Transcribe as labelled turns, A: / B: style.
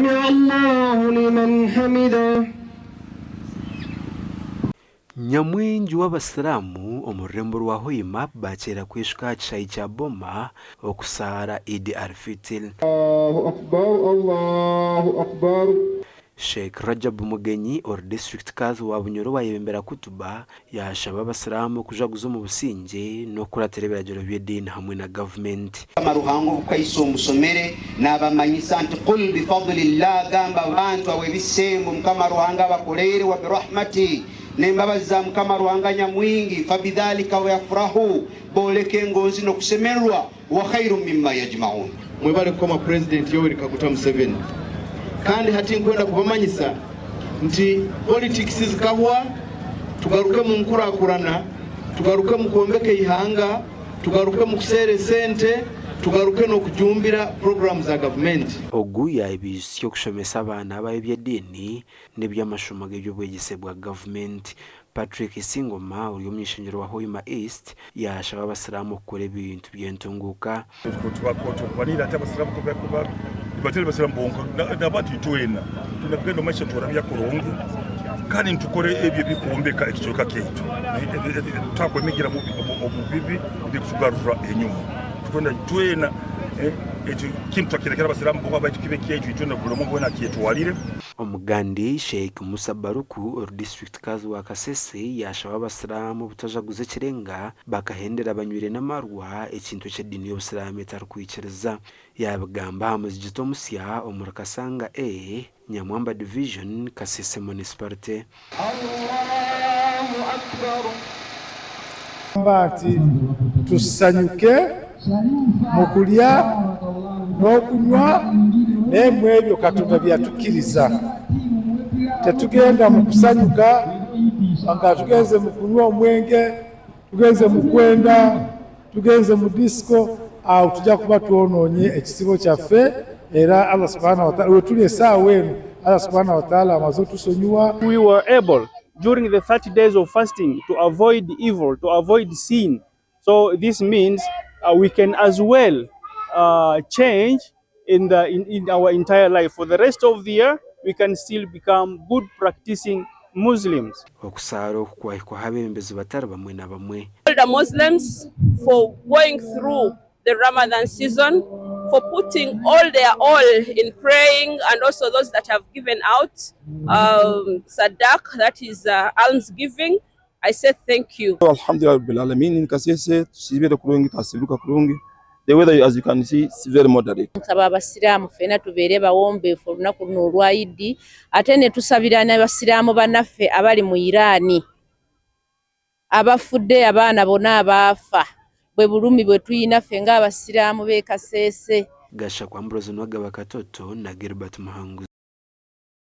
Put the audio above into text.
A: Samia Allahu liman hamidah.
B: Nyamwingi w'abasiraamu omu rurembo rwa Hoima bakyeera kweshuka aha kishaayi kya Boma okusaara Eid al-Fitr.
A: Allahu Akbar Allahu Akbar.
B: Sheikh Rajab Mugenyi ori disiturikiti Kadhi wa Bunyoro wayebembera Kutuba yaashaba abasiraamu okujaguza omu busingye n'okukuratira ebiragiro by'ediini hamwe na gavumenti.
C: Mukama Ruhanga obukaiso omusomere nabamanyisa nti, Qul bifadlillah, gamba abantu abo ebisembo Mukama Ruhanga abakoleire, wa birahmati, n'embabazi za Mukama Ruhanga nyamwingi, fabidhalika yafrahu, booleke engonzi n'okusemererwa, huwa khairun mimma yajmaun.
D: Mwebale kukoma Purezidenti Yoweri Kaguta Museveni. Kandi hati nkwenda kubamanyisa nti politikisi zikahwa, tugaruke mu nkurakurana, tugaruke mu kwombeka eihanga, tugaruke mu kuseera esente, tugaruke n'okujumbira puroguraamu za gavumenti.
B: Ogu yaabaijusya okushomesa abaana aba eby'ediini n'eby'amashomo g'eby'obwegyese bwa gavumenti. Patrick Isingoma ori omuny'ishengyero wa Hoima East yaashaba abasiraamu okukora ebintu by'entunguuka. Omugandi Sheikh Musa Baruku ori disiturikiti Kazi wa Kasese yaashaba abasiraamu obutajaguza ekirenga bakahendera banywire n'amarwa ekintu eki ediini y'obusiraamu etarikwikiriza. Yaabigamba aha muzigiti omusya omuri Kasanga A, Nyamwamba Division, Kasese Municipality.
E: Agamba ati, Tusanyuke mu kulya n'okunywa, naye mu ebyo Katonda bye yatukiriza. Tetugenda mu kusanyuka nga tugenze mu kunywa omwenge, tugenze mu kwenda, tugenze mu disiko, awo tujja kuba twonoonye ekisibo kyaffe era Allah subhanahu wa ta'ala wetuli esaawa eno Allah subhanahu wa ta'ala amaze otusonyiwa.
F: We were able during the 30 days of fasting to avoid evil, to avoid sin. So this means we can as well change in, the, in, in our entire life. For the rest of the year, we can still become good practicing Muslims.
B: Okusaara oku kwahikwaho abeebembezi batari bamwe na bamwe.
G: All the Muslims for going through the Ramadan season, for putting all their all in praying, and also those that have given out sadaq, that is alms giving. I say thank you.
H: Alhamdulillah Rabbil Alameen in Kasese tusiibire kurungi twasiibuka kurungi the weather as you can see is very moderate.
I: Nsaba abasiraamu ffena tubeere bawombeefu olunaku luno olwa Iddi ate ne tusabira n'abasiraamu bannaffe abali mu Iran abafudde abaana bona abaafa bwe bulumi bwe tulina ffe ng'abasiraamu b'e Kasese.
B: Gashakwa Ambrose Nuwagaba Katoto na Gilbert Muhanguzi.